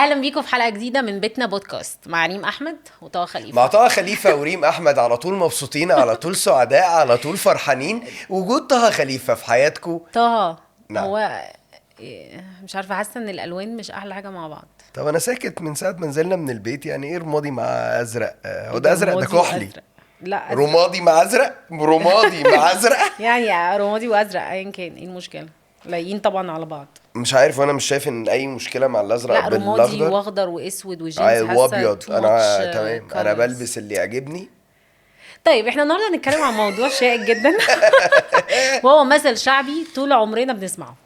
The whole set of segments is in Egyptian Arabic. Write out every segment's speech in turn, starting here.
اهلا بيكم في حلقة جديدة من بيتنا بودكاست مع ريم احمد وطه خليفه. مع طه خليفة وريم احمد، على طول مبسوطين، على طول سعداء، على طول فرحانين. وجود طه خليفة في حياتكم. طه. نعم. هو إيه، مش عارفه، حاسه ان الالوان مش احلى حاجة مع بعض. طب انا ساكت من ساعة ما نزلنا من البيت. يعني ايه رمادي مع ازرق؟ هو ده ازرق؟ ده رمادي كحلي. وأزرق. لا، أزرق. رمادي مع ازرق، رمادي مع ازرق. يعني رمادي وازرق، ايا كان، ايه المشكله؟ لايقين طبعا على بعض. مش عارف، وانا مش شايف ان اي مشكلة مع الازرق. لا، رمادي بالاخضر واخضر واسود وجينز، حاسه وابيض. too انا much تمام، انا colors. بلبس اللي يعجبني. طيب، احنا النهارده هنتكلم عن موضوع شائك جدا، وهو مثل شعبي طول عمرنا بنسمعه،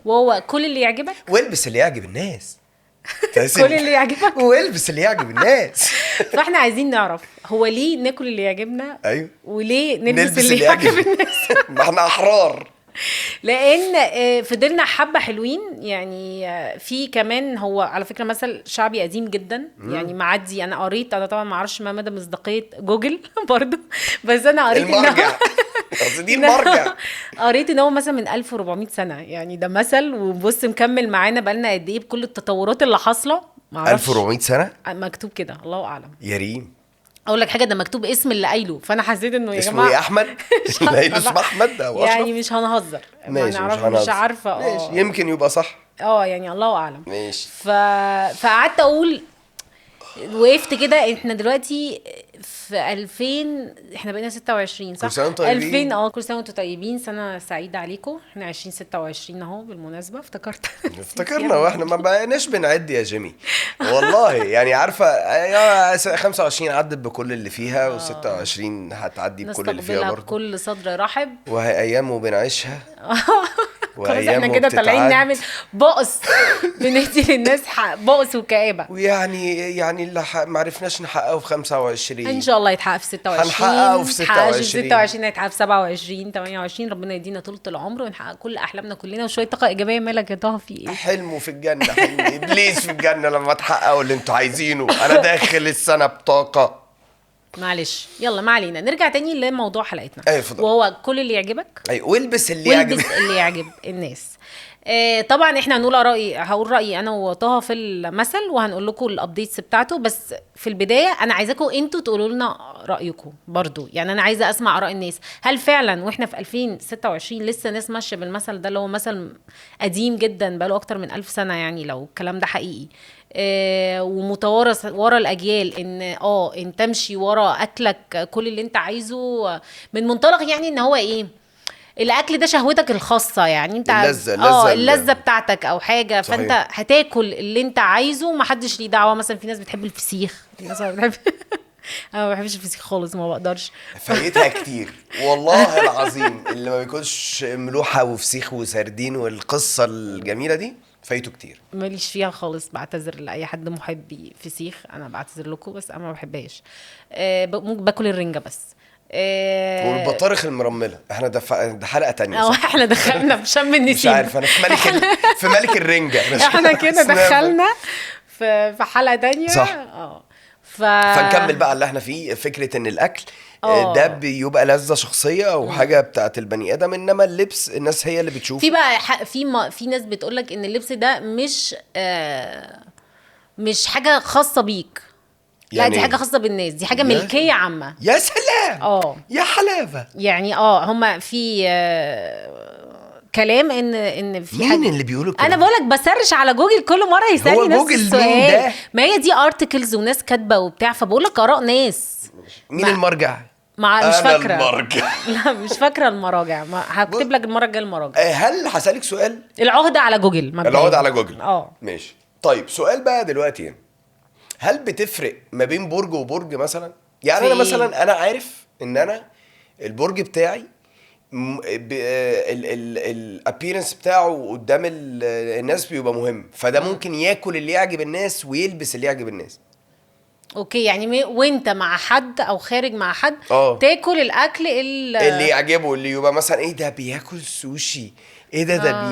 وهو كل اللي يعجبك والبس اللي يعجب الناس. كل اللي يعجبك. والبس اللي يعجب الناس. فاحنا عايزين نعرف هو ليه ناكل اللي يعجبنا وليه نلبس اللي يعجب الناس. ما احنا احرار. لان فضلنا حبه حلوين يعني. في كمان، هو على فكرة مثل شعبي قديم جدا يعني معدي. انا قريت، انا طبعا ما اعرفش ما مدى مصداقية جوجل برضو، بس انا قريت المرجع، اصل دي المرجع. قريت ان هو مثلا من 1400 سنه، يعني ده مثل وبص مكمل معانا بقالنا قد ايه بكل التطورات اللي حاصله، ما اعرفش. 1400 سنه؟ مكتوب كده، الله اعلم. يا ريم. اقول لك حاجه، ده مكتوب اسم اللي قايله، فانا حسيت انه يا اسمه جماعة ايه؟ احمد؟ مش اللي قايله عارفة. اسمه احمد او اشرف؟ يعني مش هنهزر، ما ماشي، مش نعرف، مش هنهزر. عارفه. ماشي، يمكن يبقى صح. اه، يعني الله اعلم. ماشي. فقعدت اقول، وقفت كده، احنا دلوقتي في 2000، احنا بقينا 26، صح؟ كل سنة وانتم طيبين. 2000، كل سنة وانتم طيبين، سنة سعيدة عليكم. احنا 2026 اهو بالمناسبه، افتكرت. افتكرنا، واحنا ما بقيناش بنعد يا جيمي والله. يعني عارفه، يا 25 عدت بكل اللي فيها، و26 هتعدي بكل اللي فيها نستقبلها برضه. بكل صدر رحب. وهي ايام وبنعيشها. خلاص، احنا وأيام كده طالعين وبتتعد. نعمل بؤس، بندي للناس بؤس وكآبة. ويعني اللي ما عرفناش نحققه في 25 ان شاء الله يتحقق في 26. هنحققه في يتحققش في 26. 26، هيتحقق في 27، 28. ربنا يدينا طولة العمر ونحقق كل احلامنا كلنا وشوية طاقة ايجابيه. مالك يا طه، في ايه؟ حلمه في الجنة، حلم إبليس في الجنة لما تحققوا اللي انتوا عايزينه. أنا داخل السنة بطاقة. معلش، يلا ما علينا، نرجع تاني لموضوع حلقتنا. أيوة، اتفضل. وهو كل اللي يعجبك أيوة، والبس اللي يعجب والبس اللي يعجب الناس. طبعا احنا هنقول ارائي، هقول رايي انا وطه في المثل وهنقول لكم ال updates بتاعته، بس في البداية انا عايزاكم انتوا تقولوا لنا رايكم برضو. يعني انا عايزه اسمع اراء الناس، هل فعلا واحنا في 2026 لسه ناس ماشية بالمثل ده اللي هو مثل قديم جدا بقاله اكتر من 1000 سنه؟ يعني لو الكلام ده حقيقي ومتوارث ورا الاجيال، ان انت تمشي ورا اكلك كل اللي انت عايزه، من منطلق يعني ان هو ايه، الاكل ده شهوتك الخاصه، يعني انت اللذة، اللذة اللذة بتاعتك او حاجه. فانت هتاكل اللي انت عايزه ومحدش ليه دعوه. مثلا في ناس بتحب الفسيخ، في ناس ما بتحب، انا ما بحبش الفسيخ خالص، ما بقدرش. فايتها كتير والله العظيم. اللي ما بياكلش ملوحة وفسيخ وسردين والقصة الجميلة دي فايته كتير. ماليش فيها خالص، بعتذر لاي حد محبي فسيخ، انا بعتذر لكم، بس انا ما بحبهاش. ممكن باكل الرنجه بس. والبطارخ المرملة. احنا ده حلقة تانية، صح؟ احنا دخلنا في شم النسيم. مش عارف، انا في ملك في ملك الرنجة. احنا كده دخلنا في حلقة تانية. صح. فنكمل بقى اللي احنا فيه، فكرة ان الاكل ده بيبقى لذة شخصية او حاجة بتاعت البني ادم، انما اللبس الناس هي اللي بتشوفه. في بقى في ناس بتقولك ان اللبس ده مش حاجة خاصة بيك. لا، يعني دي حاجة خاصة بالناس، دي حاجة ملكية عامة. يا سلام. يا حلاوة. يعني هما في كلام ان في مين حاجة اللي بيقولوا الكلام؟ انا بقولك ب search على جوجل كل مرة يسألني هو نفس جوجل مين السؤال. ده؟ ما هي دي articles وناس كاتبة وبتاع، فبقولك آراء ناس. مين المرجع؟ مش أنا فاكرة. المرجع. لا، مش فاكرة المراجع. ما هكتب لك المرة الجاية المراجع. هل هسألك سؤال؟ العهدة على جوجل مبدئياً. العهدة على جوجل. ماشي. طيب سؤال بقى دلوقتي، هل بتفرق ما بين برج وبرج مثلا؟ يعني انا في إيه؟ مثلا انا عارف ان انا البرج بتاعي ال appearance بتاعه قدام الناس بيبقى مهم، فده ممكن ياكل اللي يعجب الناس ويلبس اللي يعجب الناس. okay، يعني وانت مع حد او خارج مع حد تاكل الاكل اللي يعجبه، اللي يبقى مثلا ايه ده بياكل سوشي، ايه ده ده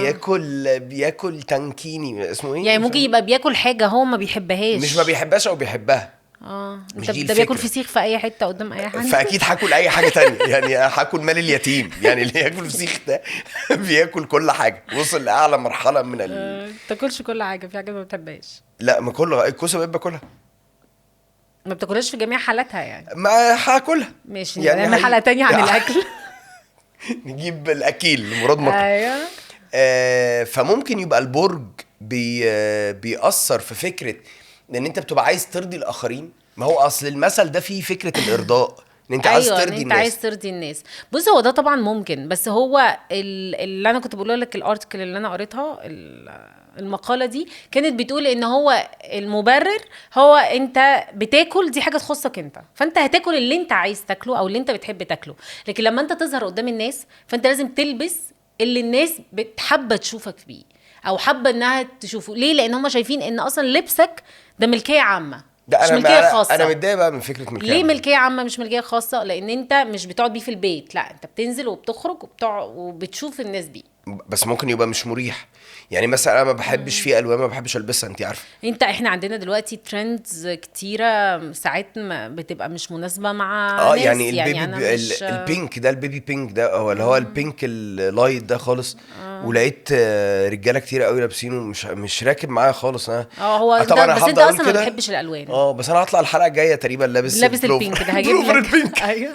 بياكل تانكيني، اسمه ايه؟ يعني ممكن يبقى بياكل حاجة هو ما بيحبهاش. مش ما بيحبهاش او بيحبها. مش انت دي ده بياكل الفكرة. فسيخ في اي حتة قدام اي حد. فاكيد هاكل اي حاجة تانية، يعني هاكل مال اليتيم، يعني اللي ياكل فسيخ ده بياكل كل حاجه، وصل لاعلى مرحلة من تاكلش كل حاجه، في حاجة ما بتحبهاش. لا ما كله الكوسه بقيت باكلها. ما بتاكلهاش في جميع حالاتها يعني. ما هاكلها. ماشي، يعني نعمل حلقة تانية عن الاكل. نجيب الاكيل مراد مطر. ايوه. فممكن يبقى البرج بيأثر في فكرة ان انت بتبقى عايز ترضي الاخرين. ما هو اصل المثل ده فيه فكرة الارضاء، ان انت عايز أيوة، ترضي إن انت الناس. عايز ترضي الناس. بص هو ده طبعا ممكن، بس هو اللي انا كنت بقوله لك، ال article اللي انا قريتها، المقالة دي كانت بتقول ان هو المبرر هو انت بتاكل، دي حاجة تخصك انت، فانت هتاكل اللي انت عايز تاكله او اللي انت بتحب تاكله. لكن لما انت تظهر قدام الناس فانت لازم تلبس اللي الناس بتحب تشوفك بيه او حابة انها تشوفه. ليه؟ لان هم شايفين ان اصلا لبسك ده ملكية عامة، ده مش انا ملكية خاصة. انا متضايق بقى من فكرة ملكية ليه عامة. ملكية عامة مش ملكية خاصة؟ لان انت مش بتقعد بيه في البيت، لا انت بتنزل وبتخرج وبتشوف الناس بيه. بس ممكن يبقى مش مريح، يعني مثلا انا ما بحبش فيه الوان، ما بحبش البسها، انت عارفه. انت احنا عندنا دلوقتي trends كتيرة ساعات ما بتبقى مش مناسبة مع ناس. يعني ال baby أنا مش ال pink ده، ال baby pink ده، او اللي هو ال pink ال light ده خالص. ولقيت رجاله كتير قوي لابسينه، مش راكب معايا خالص انا. هو طبعا ده، بس هفضل انت أقول اصلا ما كده. بتحبش الالوان. بس انا هطلع الحلقة الجاية تقريبا لابس لابس ال pink ده، هجيب بلوفر لك. ال pink. ايوه.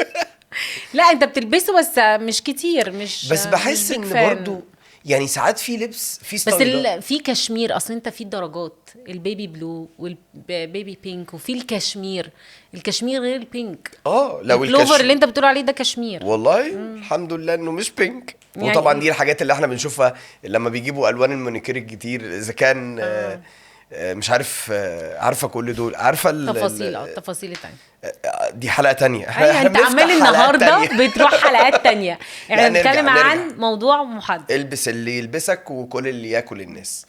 لا انت بتلبسه بس مش كتير، مش بس بحس مش ان big fan. برضو يعني ساعات في لبس في بس style في كشمير، اصل انت في درجات ال baby blue وال baby pink، وفي الكشمير. الكشمير غير ال pink. لو البلوفر اللي انت بتقول عليه ده كشمير. والله الحمد لله انه مش pink. يعني وطبعا دي الحاجات اللي احنا بنشوفها لما بيجيبوا الوان المونيكير الكتير، اذا كان مش عارف، عارفه كل دول، عارفه تفاصيل، التفاصيل التانية دي حلقة تانية. احنا ايوه انت بنفتح عمال حلقات النهارده تانية. بتروح حلقات تانية. احنا لا، نرجع، بنتكلم نرجع. عن موضوع محدد. البس اللي يلبسك وكل اللي ياكل الناس.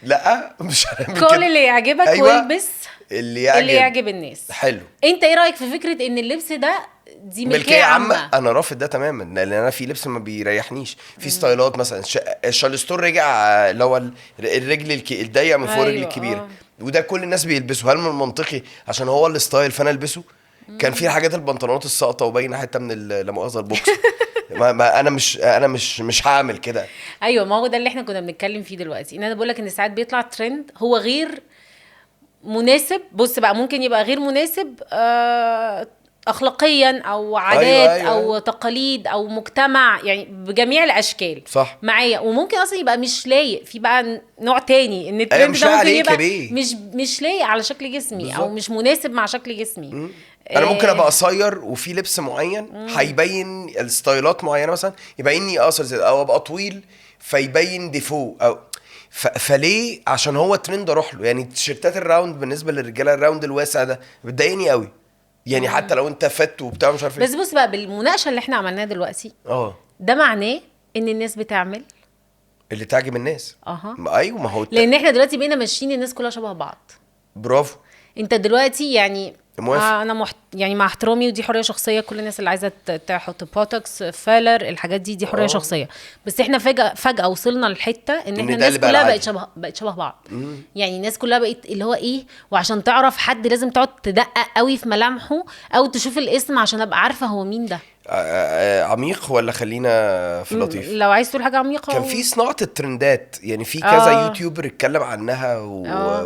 لا مش هنعمل كل كده. اللي يعجبك. أيوة. والبس اللي يعجب، اللي يعجب الناس. حلو. انت ايه رايك في فكرة ان اللبس ده دي ملكية عامة؟ انا رافض ده تماما، لان انا في لبس ما بيريحنيش، في ستايلات مثلا الشارلستون رجع، اللي هو الرجل الضيق من فوق الرجل أيوة، الكبيرة، وده كل الناس بيلبسه. هل من المنطقي عشان هو ال style فانا البسه؟ كان في حاجات البنطلونات الساقطه وباينه حتة من لا مؤاخذة البوكس. ما انا مش هعمل كده. ايوه، ما هو ده اللي احنا كنا بنتكلم فيه دلوقتي، ان انا بقول لك ان ساعات بيطلع ترند هو غير مناسب. بص بقى، ممكن يبقى غير مناسب اخلاقيا او عادات. أيوة. او تقاليد او مجتمع، يعني بجميع الاشكال. صح معايا. وممكن اصلا يبقى مش لايق في بقى نوع تاني، ان الترند أيوة، مش ده لايق ممكن عليك يا يبقى بيه. مش لايق على شكل جسمي، او بالظبط. مش مناسب مع شكل جسمي. انا ممكن ابقى قصير وفي لبس معين هيبين الستايلات معينة، مثلا يبيني اقصر زي، او ابقى طويل فيبين défaut، او فليه؟ عشان هو ترند اروح له. يعني التيشيرتات ال round بالنسبة للرجاله، ال round الواسع ده بتضايقني قوي، يعني حتى لو انت fit وبتاع مش عارف ايه. بس بص بقى، بالمناقشة اللي احنا عملناها دلوقتي، ده معناه ان الناس بتعمل اللي تعجب الناس. ايوه، ما هو لان احنا دلوقتي بقينا ماشيين الناس كلها شبه بعض. برافو. انت دلوقتي يعني موافق. انا يعني مع احترامي، ودي حرية شخصية، كل الناس اللي عايزه تحط بوتوكس، filler، الحاجات دي حرية شخصية. بس احنا فجاة وصلنا للحتة ان احنا الناس كلها بقت شبه بعض. يعني الناس كلها بقت اللي هو ايه، وعشان تعرف حد لازم تقعد تدقق قوي في ملامحه او تشوف الاسم عشان ابقى عارفه هو مين ده. عميق ولا خلينا في لطيف؟ لو عايز تقول حاجة عميقة. كان في صناعة الترندات، يعني في كذا YouTuber اتكلم عنها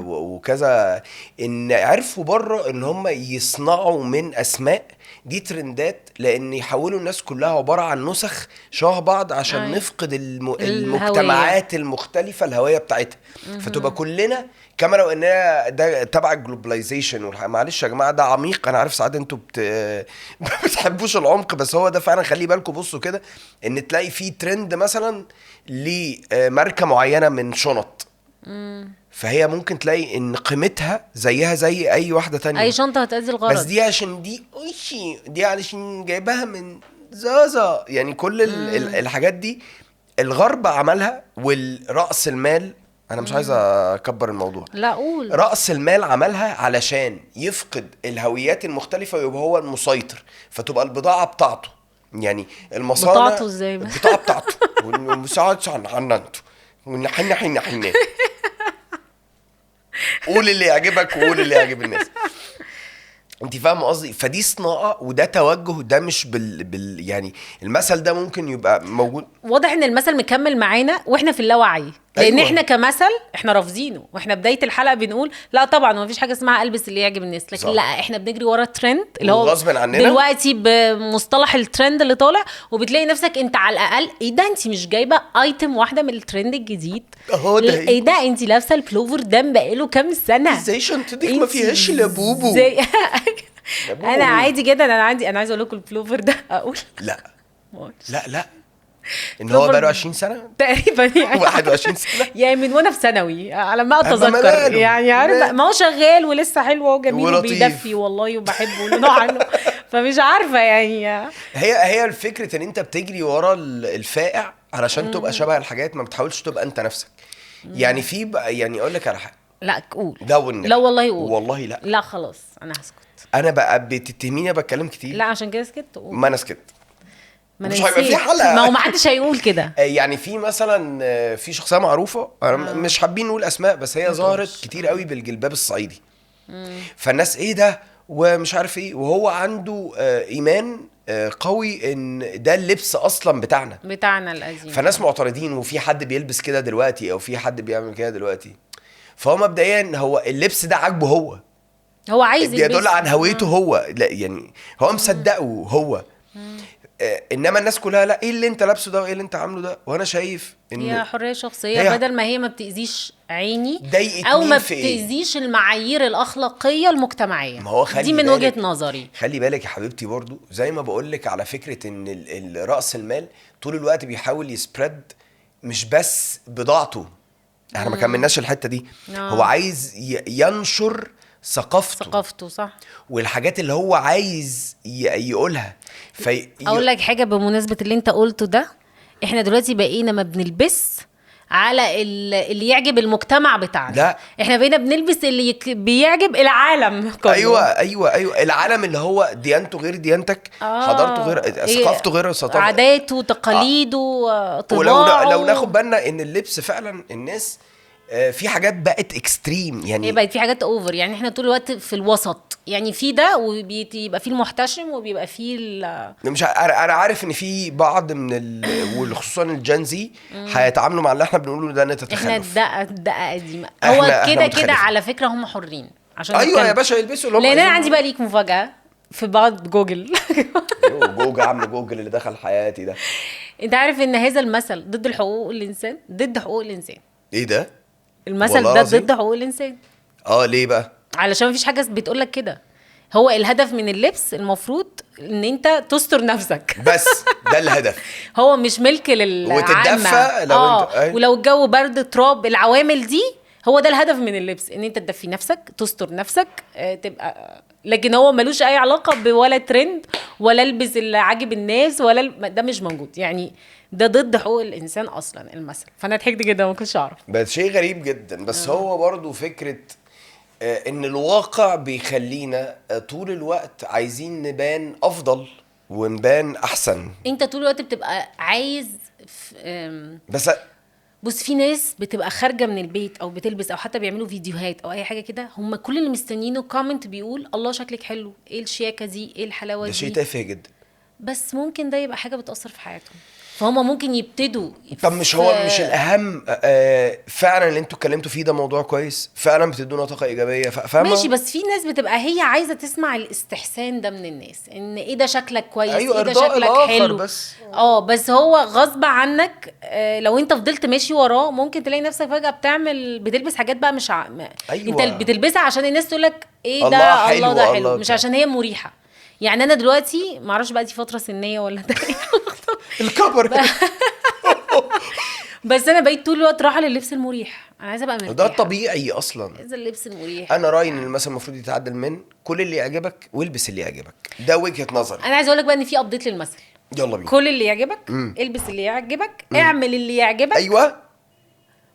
وكذا، ان عرفوا بره ان هم يصنعوا من اسماء دي ترندات، لان يحولوا الناس كلها عبارة عن نسخ شبه بعض عشان نفقد المجتمعات المختلفة الهوية بتاعتها. فتبقى كلنا كما لو اننا ده تبع ال globalization. معلش يا جماعة ده عميق، انا عارف ساعات انتوا ما بتحبوش العمق، بس هو ده فعلا. خلي بالكم، بصوا كده ان تلاقي فيه ترند مثلا لماركه معينة من شنط، فهي ممكن تلاقي ان قيمتها زيها زي اي واحدة تانية، اي شنطه هتأدي الغرض، بس دي عشان دي اوشي، دي علشان جايبها من زازا. يعني كل الحاجات دي الغرب عملها، والرأس المال، انا مش عايز اكبر الموضوع، لا قول، رأس المال عملها علشان يفقد الهويات المختلفة ويبقى هو المسيطر، فتبقى البضاعة بتاعته. يعني المصانع بتاعته ازاي؟ البضاعة بتاعته والمساعد عنا انتوا ونحن حن حن. قول اللي يعجبك وقول اللي يعجب الناس. انت فاهمه قصدي؟ فدي صناعة وده توجه، ده مش بال يعني المثل ده ممكن يبقى موجود. واضح ان المثل مكمل معانا واحنا في اللاوعي، لان أيوة. احنا كمثل احنا رافضينه، واحنا بداية الحلقة بنقول لا طبعا ما فيش حاجة اسمها البس اللي يعجب الناس، لكن صح. لا احنا بنجري ورا الترند اللي هو وغصب عننا. دلوقتي بمصطلح الترند اللي طالع، وبتلاقي نفسك انت على الاقل ايه ده، انت مش جايبه item واحدة من الترند الجديد، اهو ده. ايه ده انت لابسه البلوفر ده بقاله كام سنة، ازاي شنطتك ما فيهاش لابوبو؟ ازاي؟ لابوبو. انا عادي جدا، انا عايزه اقول لكم البلوفر ده، اقول لا لا لا، ان هو بقاله 20 سنة تقريبا يعني 21 سنة يعني من وانا في ثانوي على ما اتذكر ماله؟ يعني عارف، ما هو شغال ولسه حلو وجميل ولطيف. وبيدفي والله وبحبه ولونه حلو، فمش عارفه يعني. هي الفكرة ان انت بتجري ورا الفائع علشان تبقى شبه الحاجات، ما بتحاولش تبقى انت نفسك. يعني في بقى، يعني اقول لك على حاجة، لا قول. ده والنبي. لا والله قول. والله لا. لا خلاص انا هسكت. انا بقى بتتهميني بتكلم كتير. لا عشان كده سكت. قول. ما انا سكت. ما مش هيبقى في حلقة. ما هو ما حدش هيقول كده. يعني في مثلا في شخصية معروفة، أنا مش حابين نقول اسماء، بس هي ظهرت كتير قوي بالجلباب الصعيدي. فالناس ايه ده ومش عارف ايه، وهو عنده ايمان قوي ان ده اللبس اصلا بتاعنا القديم. فالناس معترضين، وفي حد بيلبس كده دلوقتي او في حد بيعمل كده دلوقتي. فهو مبدئيا هو اللبس ده عاجبه، هو عايز يلبس، بيدل عن هويته هو، لا يعني هو مصدقه هو. انما الناس كلها لا، ايه اللي انت لابسه ده وايه اللي انت عامله ده. وانا شايف ان هي حرية شخصية، بدل ما هي ما بتاذيش عيني او ما بتاذيش المعايير الاخلاقية المجتمعية. ما هو دي من وجهه نظري. خلي بالك يا حبيبتي برضو، زي ما بقول لك على فكرة ان راس المال طول الوقت بيحاول يسبريد مش بس بضاعته، احنا ما كملناش الحتة دي. هو عايز ينشر ثقافته، صح، والحاجات اللي هو عايز يقولها. اقول لك حاجة بمناسبة اللي انت قلته ده، احنا دلوقتي بقينا ما بنلبس على اللي يعجب المجتمع بتاعنا، لا احنا بقينا بنلبس اللي بيعجب العالم كله. ايوه العالم اللي هو ديانته غير ديانتك، حضارته غير ثقافته، غير ثقافته، عاداته، تقاليده، طباعه. ولو ناخد بالنا ان اللبس فعلا الناس في حاجات بقت extreme، يعني بقت في حاجات over، يعني احنا طول الوقت في الوسط، يعني في ده وبيبقى في المحتشم وبيبقى في مش انا عارف ان في بعض من وخصوصا ال Gen Z هيتعاملوا مع اللي احنا بنقوله ده، نتخلف. احنا الدقة قديمة. هو كده كده على فكرة هم حرين عشان ايوه يا باشا يلبسوا اللي هم، لان انا عندي بقى ليك مفاجاة في بعض جوجل. جوجل، عم جوجل اللي دخل حياتي ده. انت عارف ان هذا المثل ضد الحقوق الانسان، ضد حقوق الانسان. ايه ده؟ المثل ده ضد حقوق الانسان. ليه بقى؟ علشان مفيش حاجة بتقولك كده. هو الهدف من اللبس المفروض ان انت تستر نفسك بس، ده الهدف. هو مش ملك للعامة وتتدفى لو انت ولو الجو برد تراب، العوامل دي هو ده الهدف من اللبس، ان انت تدفي نفسك، تستر نفسك، تبقى. لكن هو ملوش اي علاقة بولا ترند ولا البس اللي عاجب الناس ولا ده مش موجود، يعني ده ضد حقوق الانسان اصلا المثل. فانا ضحكت جدا، ما كنتش اعرف، بس شيء غريب جدا. بس هو برضو فكرة ان الواقع بيخلينا طول الوقت عايزين نبان افضل ونبان احسن. انت طول الوقت بتبقى عايز بس بص، في ناس بتبقى خارجه من البيت او بتلبس او حتى بيعملوا فيديوهات او اي حاجة كده، هم كل اللي مستنيينه comment بيقول الله شكلك حلو، ايه الشياكه دي، ايه الحلاوة دي. ده شيء تافه جدا، بس ممكن ده يبقى حاجة بتاثر في حياتهم، فهم ممكن يبتدوا. طب مش هو مش الاهم فعلا اللي انتوا اتكلمتوا فيه ده موضوع كويس، فعلا بتدونا طاقة ايجابية، فاهمه؟ ماشي، بس في ناس بتبقى هي عايزه تسمع الاستحسان ده من الناس، ان ايه ده شكلك كويس، ايوه ايه ده شكلك حلو بس. بس هو غصب عنك، لو انت فضلت ماشي وراه ممكن تلاقي نفسك فجاة بتلبس حاجات بقى مش أيوة. انت بتلبسها عشان الناس تقول لك ايه ده، الله ده حلو، مش عشان هي مريحه. يعني انا دلوقتي ما اعرفش بقى دي فترة سنية ولا ده الكبر، بس انا بقيت طول الوقت راحة لللبس المريح، انا عايزه ابقى مرتاحة، ده الطبيعي اصلا، عايزه اللبس المريح. انا رايي ان المثل المفروض يتعدل من كل اللي يعجبك والبس اللي يعجبك، ده وجهه نظري. انا عايزه اقول لك بقى ان في update للمثل، يلا بينا. كل اللي يعجبك، البس اللي يعجبك، اعمل اللي يعجبك، ايوه،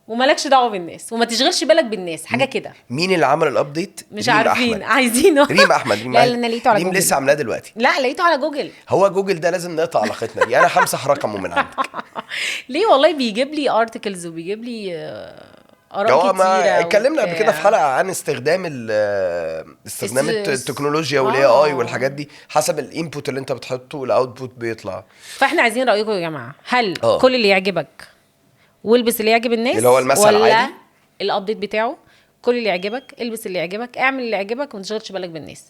ومالكش دعوه بالناس وما تشغلش بالك بالناس، حاجة كده. مين اللي عمل ال update؟ مش عارفين، عايزينه ريم احمد. ريم لا انا لقيته على ريم جوجل، لسه عاملاه دلوقتي. لا لقيته على جوجل. هو جوجل ده لازم نقطع علاقتنا بيه، انا همسح رقمه من عندك. ليه؟ والله بيجيب لي articles وبيجيب لي اراء كتيرة. اتكلمنا قبل كده في حلقة عن استخدام استخدام التكنولوجيا وال AI والحاجات دي، حسب ال input اللي انت بتحطه وال output بيطلع. فاحنا عايزين رايكم يا جماعة، هل كل اللي يعجبك والبس اللي يعجب الناس، اللي هو المثل ولا ال update بتاعه كل اللي يعجبك البس اللي يعجبك اعمل اللي يعجبك وما تشغلش بالك بالناس؟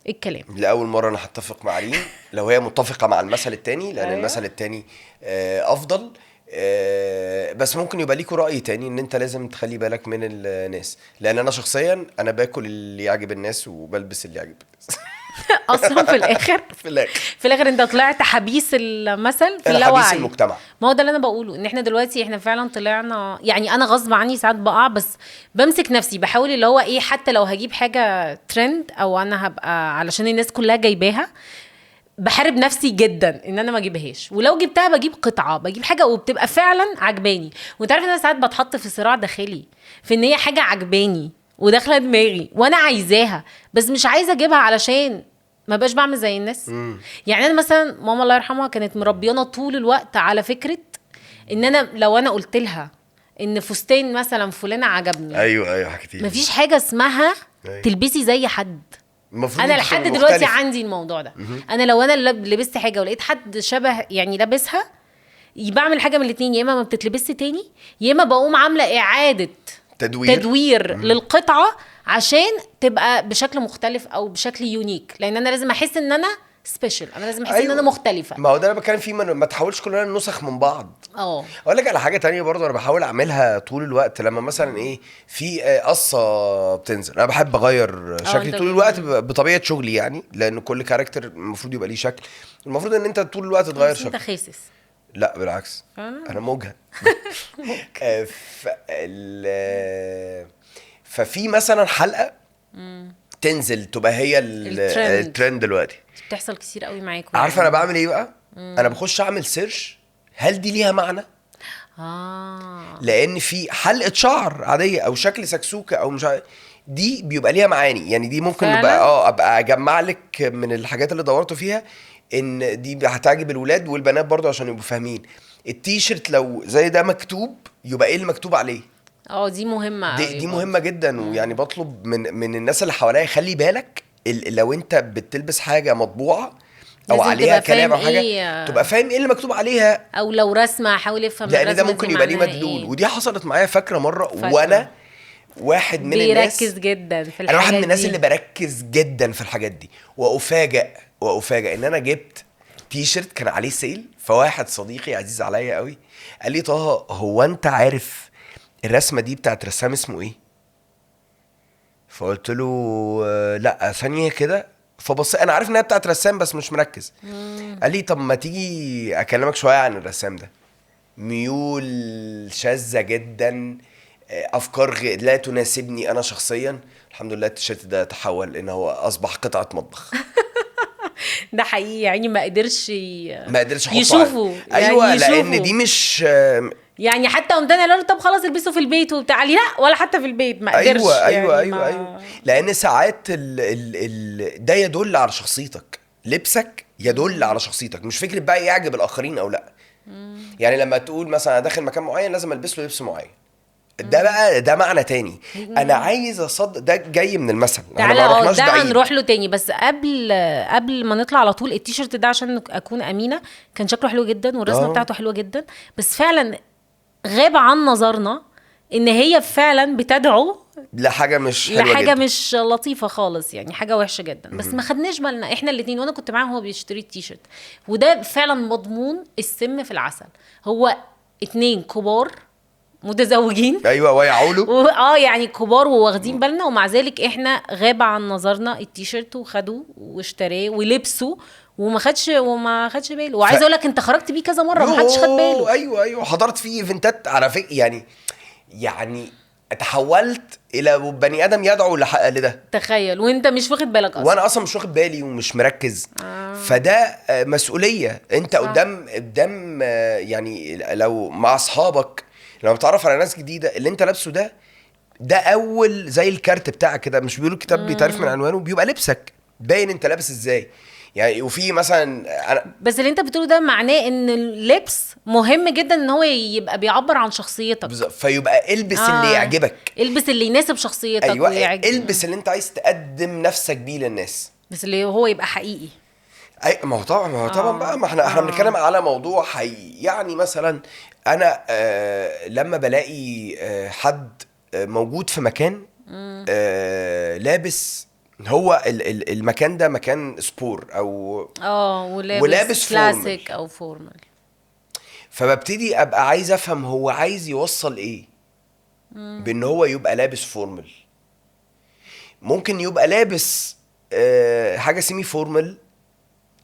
ايه الكلام؟ لاول مرة انا هتفق مع ريم لو هي متفقه مع المثل الثاني، لان المثل الثاني افضل. بس ممكن يبقى ليكوا راي تاني ان انت لازم تخلي بالك من الناس، لان انا شخصيا انا باكل اللي يعجب الناس وبلبس اللي يعجب الناس. اصلا في الاخر في الاخر انت طلعت حبيس المثل في اللاوعي، حبيس المجتمع. ما هو ده اللي انا بقوله، ان احنا دلوقتي احنا فعلا طلعنا، يعني انا غصب عني ساعات بقع، بس بمسك نفسي، بحاول اللي هو ايه، حتى لو هجيب حاجة ترند او انا هبقى علشان الناس كلها جايباها، بحارب نفسي جدا ان انا ما اجيبهاش، ولو جبتها بجيب قطعه، بجيب حاجة وبتبقى فعلا عجباني. وانت عارف ان انا ساعات بتحط في صراع داخلي في ان هي حاجة عجباني وداخله دماغي وانا عايزاها، بس مش عايزه اجيبها علشان ما بقاش بعمل زي الناس. يعني انا مثلا ماما الله يرحمها كانت مربيانا طول الوقت على فكرة ان انا لو انا قلت لها ان فستان مثلا فلانه عجبني، ايوه حكيتي، مفيش حاجة اسمها تلبسي زي حد. انا لحد دلوقتي عندي الموضوع ده. انا لو انا لبست حاجة ولقيت حد شبه يعني لابسها، بعمل حاجة من الاثنين، يا اما ما بتتلبسش تاني، يا اما بقوم عامله اعاده تدوير للقطعه عشان تبقى بشكل مختلف او بشكل unique، لان انا لازم احس ان انا special، انا لازم احس ان انا مختلفة. ما هو ده انا بتكلم فيه، ما تحاولش كلنا نسخ من بعض. اقول لك على حاجة تانية برضو انا بحاول اعملها طول الوقت، لما مثلا ايه في قصة بتنزل، انا بحب اغير شكلي طول الوقت بطبيعة شغلي يعني، لان كل character المفروض يبقى ليه شكل، المفروض ان انت طول الوقت تغير شكلك. انت خاسس؟ لا بالعكس، انا موجه. ففي مثلا حلقة تنزل تبقى هي الترند دلوقتي، بتحصل كتير قوي معاكم. عارفه انا بعمل ايه بقى؟ انا بخش اعمل search هل دي ليها معنى؟ لان في حلقة شعر عادية او شكل سكسوكه او مش عارف، دي بيبقى ليها معاني يعني، دي ممكن نبقى ابقى اجمع لك من الحاجات اللي دورته فيها ان دي هتعجب الولاد والبنات برضو عشان يبقوا فاهمين. التيشيرت لو زي ده مكتوب يبقى ايه المكتوب عليه؟ دي مهمة، دي مهمة جدا. ويعني بطلب من الناس اللي حواليا خلي بالك لو انت بتلبس حاجة مطبوعة او عليها كلام او حاجة إيه، تبقى فاهم ايه اللي مكتوب عليها، او لو رسمه حاول افهم، لان ده ممكن يبقى ليه مدلول. إيه؟ ودي حصلت معايا فاكره مرة، وانا واحد من الناس بيركز جدا في الحاجات دي، انا واحد من الناس اللي بركز جدا في الحاجات دي، وافاجئ ان انا جبت تيشيرت كان عليه sale، فواحد صديقي عزيز عليا قوي قال لي طه هو انت عارف الرسمة دي بتاعت رسام اسمه ايه؟ فقلت له لا ثانية كده، فبص انا عارف انها بتاعت رسام بس مش مركز. قال لي طب ما تيجي اكلمك شوية عن الرسام ده، ميول شاذة جدا، افكار لا تناسبني انا شخصيا. الحمد لله التيشيرت ده تحول ان هو اصبح قطعه مطبخ. ده حقيقي يعني، ما قدرش يشوفه. ايوه يعني لان دي مش يعني، حتى قمت انا قال له طب خلاص البسه في البيت وبتاع، لي لا ولا حتى في البيت ما قدرش. ايوه ايوه يعني ايوه ايوه، لان ساعات ال ده يدل على شخصيتك، لبسك يدل على شخصيتك، مش فكرة بقى يعجب الاخرين او لا. يعني لما تقول مثلا انا داخل مكان معين لازم البس له لبس معين، ده بقى ده معنى تاني. انا عايز اصدق ده جاي من المثل، احنا ما رحناش بعيد، ده هنروح له تاني. بس قبل ما نطلع على طول، التيشيرت ده عشان اكون امينه كان شكله حلو جدا والرسمه بتاعته حلوة جدا، بس فعلا غاب عن نظرنا ان هي فعلا بتدعو لحاجة مش حلوة، لحاجة مش لطيفة خالص، يعني حاجة وحشة جدا. بس ما خدناش بالنا احنا الاثنين، وانا كنت معاه وهو بيشتري التيشيرت، وده فعلا مضمون السم في العسل. هو اتنين كبار متزوجين، ايوه ويعولوا يعني كبار وواخدين بالنا، ومع ذلك احنا غاب عن نظرنا التيشيرت وخدوه واشتراه ولبسه وما خدش باله. وعايز اقول لك انت خرجت بيه كذا مرة وما حدش خد باله. ايوه حضرت فيه event ات على فكرة، يعني تحولت الى بني ادم يدعو لده، تخيل، وانت مش واخد بالك اصلا، وانا اصلا مش واخد بالي ومش مركز. فده مسؤولية انت قدام يعني لو مع اصحابك، لما بتعرف على ناس جديدة، اللي انت لابسه ده اول زي الكارت بتاعك كده، مش بيقولوا الكتاب بيتعرف من عنوانه، بيبقى لبسك باين انت لابس ازاي. يعني وفي مثلا أنا بس اللي انت بتقوله ده معناه ان اللبس مهم جدا، ان هو يبقى بيعبر عن شخصيتك. فيبقى البس اللي يعجبك، البس اللي يناسب شخصيتك. ايوه ويعجب. البس اللي انت عايز تقدم نفسك بيه للناس، بس اللي هو يبقى حقيقي. اي ما هو طبعا، ما هو طبعا بقى، ما احنا بنتكلم على موضوع حقيقي. يعني مثلا انا لما بلاقي حد موجود في مكان لابس، هو المكان ده مكان sport او ولابس كلاسيك او formal، فببتدي ابقى عايز افهم هو عايز يوصل ايه بان هو يبقى لابس formal. ممكن يبقى لابس حاجة semi formal،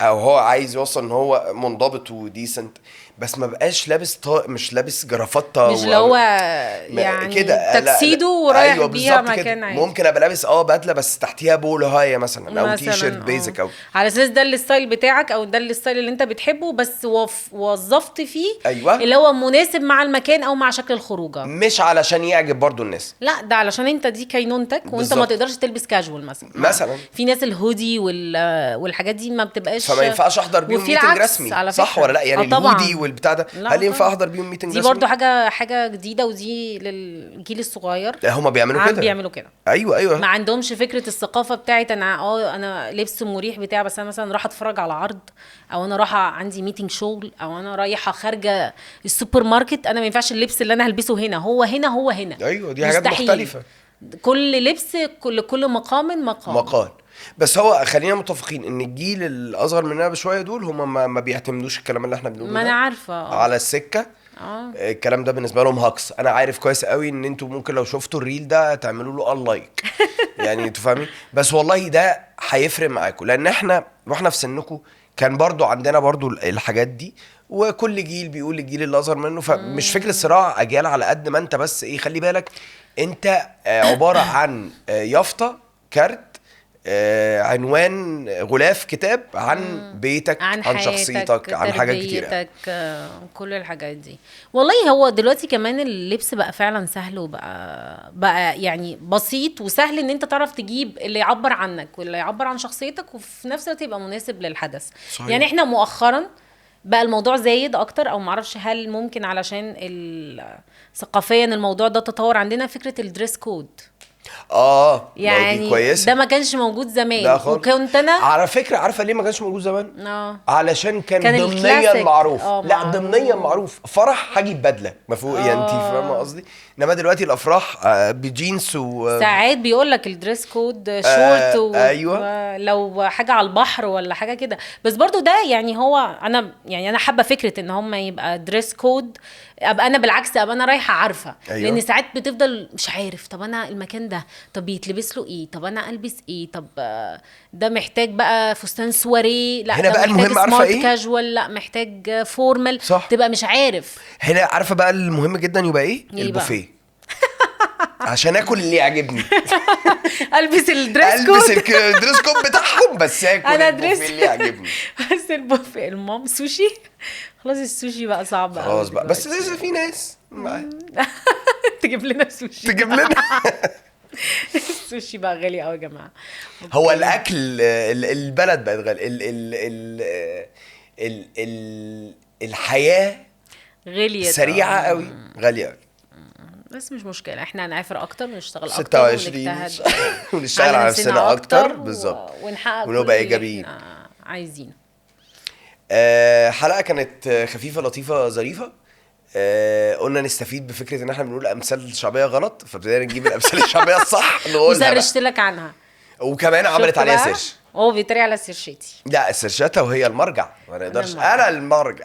او هو عايز يوصل ان هو منضبط و decent، بس ما بقاش لابس مش لابس جرافطه، مش اللي هو يعني كده تكسيدو ورايح. أيوة بيها مكان عادي. ممكن ابقى لابس بدله بس تحتيها بولو هاي مثلا، او تي شيرت basic، او على اساس ده ال style بتاعك او ده ال style اللي انت بتحبه، بس وظفت فيه. أيوة. اللي هو مناسب مع المكان او مع شكل الخروجه، مش علشان يعجب برضو الناس، لا ده علشان انت دي كينونتك، وانت بالزبط. ما تقدرش تلبس كاجوال مثلا في ناس الهودي والحاجات دي ما بتبقاش، فما ينفعش احضر بيهم meeting رسمي، صح ولا لا؟ يعني الهودي والبتاع ده هل ينفع احضر بيهم meeting رسمي؟ دي برضو حاجة جديدة، ودي للجيل الصغير. لا هما بيعملوا كده، بيعملوا كده. ايوه ما عندهمش فكرة الثقافة بتاعت انا انا لبس مريح بتاع، بس انا مثلا راح اتفرج على عرض، او انا رايحة عندي meeting شغل، او انا رايحة خارجه السوبر ماركت، انا ما ينفعش اللبس اللي انا هلبسه هنا هو هنا هو هنا. ايوه دي حاجات مختلفة، كل لبس كل مقام مقال. بس هو خلينا متفقين ان الجيل الاصغر مننا بشوية دول هم ما بيعتمدوش الكلام اللي احنا بنقوله، ما انا عارفه على السكة. الكلام ده بالنسبة لهم هكس. انا عارف كويس قوي ان انتوا ممكن لو شفتوا ال reel ده تعملوا له unlike يعني انتوا فاهمين، بس والله ده هيفرق معاكم، لان احنا واحنا في سنكم كان برضو عندنا برضو الحاجات دي، وكل جيل بيقول الجيل اللي اصغر منه، فمش فكرة صراع اجيال على قد ما انت بس ايه، خلي بالك انت عبارة عن يافطة، كارت، عنوان، غلاف كتاب عن بيتك، عن شخصيتك، عن حاجات كتير، كل الحاجات دي. والله هو دلوقتي كمان اللبس بقى فعلا سهل، وبقى يعني بسيط وسهل ان انت تعرف تجيب اللي يعبر عنك واللي يعبر عن شخصيتك، وفي نفس الوقت يبقى مناسب للحدث. صحيح. يعني احنا مؤخرا بقى الموضوع زايد اكتر، او معرفش هل ممكن علشان ثقافيا الموضوع ده تطور عندنا، فكرة ال dress code. يعني كويسة. ده ما كانش موجود زمان، وكنت انا على فكرة عارفه ليه ما كانش موجود زمان؟ علشان كان ضمنيا معروف. لا ضمنيا معروف، فرح هجيب بدله مفهوم، يعني انت فاهمه قصدي. انما دلوقتي الافراح بجينز ساعات بيقول لك ال dress code short ايوه، لو حاجة على البحر ولا حاجة كده. بس برضو ده يعني هو انا يعني انا حابة فكرة ان هم يبقى dress code، ابقى انا بالعكس ابقى انا رايحة عارفه. أيوة. لان ساعات بتفضل مش عارف، طب انا المكان ده طب بيتلبس له ايه، طب انا البس ايه، طب ده محتاج بقى فستان سواري، لا هنا ده بقى المهم عارفه ايه، كاجوال، لا محتاج formal، تبقى مش عارف. هنا عارفه بقى المهم جدا يبقى ايه؟ البوفيه عشان اكل اللي يعجبني البس ال dress code، البس ال dress code بتاعهم، بس اكل انا dress اللي يعجبني. بس البوفيه المام سوشي، خلاص السوشي بقى صعب خلاص بقى، بس لسه في ناس تجيب لنا سوشي، تجيب لنا السوشي بقى غالي قوي يا جماعة. هو الاكل البلد بقت غالي، ال ال ال ال الحياة غالية سريعة قوي، غالية قوي، بس مش مشكلة، احنا هنعافر اكتر ونشتغل اكتر ونجتهد ونشتغل على نفسنا اكتر بالظبط، ونحقق ونبقى ايجابيين عايزين. حلقة كانت خفيفة لطيفة ظريفة. قلنا نستفيد بفكره ان احنا بنقول امثال شعبية غلط، فابتدينا نجيب الامثال الشعبية الصح نقولها، و search ت لك عنها، وكمان عملت عليها search. هو بيتريق على search اتي. لا search اتها وهي المرجع، ما نقدرش، انا المرجع.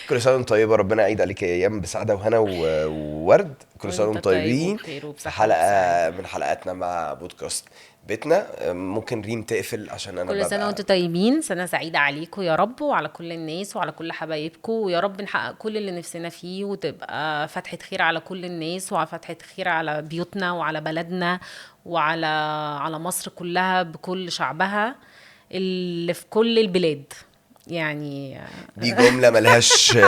كل سنة وانتم طيبة، ربنا يعيد عليك ايام بسعادة وهنا وورد. كل سنة وانتم طيبين. حلقة من حلقاتنا مع بودكاست بيتنا. ممكن ريم تقفل عشان انا كل سنة وانتم طيبين، سنة سعيدة عليكم يا رب، وعلى كل الناس وعلى كل حبايبكم، ويا رب نحقق كل اللي نفسنا فيه، وتبقى فتحه خير على كل الناس، وعلى فتحه خير على بيوتنا وعلى بلدنا وعلى على مصر كلها بكل شعبها اللي في كل البلاد. يعني دي جملة ملهاش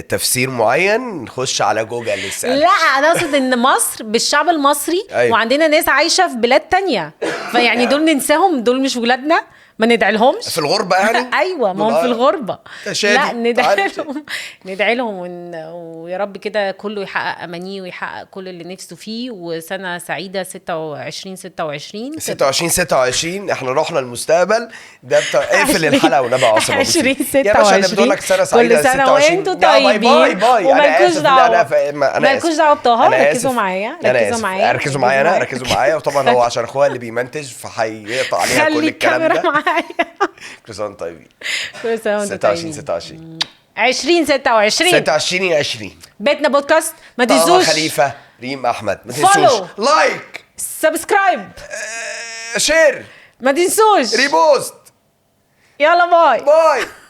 تفسير معين، نخش على جوجل نسأل. لا انا اقصد ان مصر بالشعب المصري. أيوة. وعندنا ناس عايشة في بلاد تانية، فيعني دول ننساهم، دول مش ولادنا، ما ندعي لهمش في الغربة يعني. ايوه، ما هم في الغربة. شادي، لا ندعي تعال. لهم، ندعي لهم ويا رب كده كله يحقق امانيه ويحقق كل اللي نفسه فيه. وسنة سعيدة 26 26. 26 26، احنا رحنا المستقبل ده بتاع اقفل الحلقة ونبقى عاصم أبو 20 سيف. يا باشا انا بتقول لك سنة سعيدة. كل سنة 26. وانتوا يا bye طيبين. bye bye. انا ومالكوش اسف، لا، دعوه. انا مالكوش آسف. دعوه بطه. أنا ركزوا آسف. معايا، أنا ركزوا آسف. معايا، ركزوا معايا، انا ركزوا معايا. وطبعا هو عشان اخويا اللي بيمنتج فهيقطع عليها كل خلي الكلام الكاميرا ده. معايا. كل سنة وانتم طيبين. كل سنة وانتوا 26 طيبين. 26. 20 26. 26 20. بيتنا بودكاست، ما طه تنسوش خليفه، ريم احمد، ما Follow. تنسوش like، subscribe، share، ما تنسوش repost. يلا bye. bye.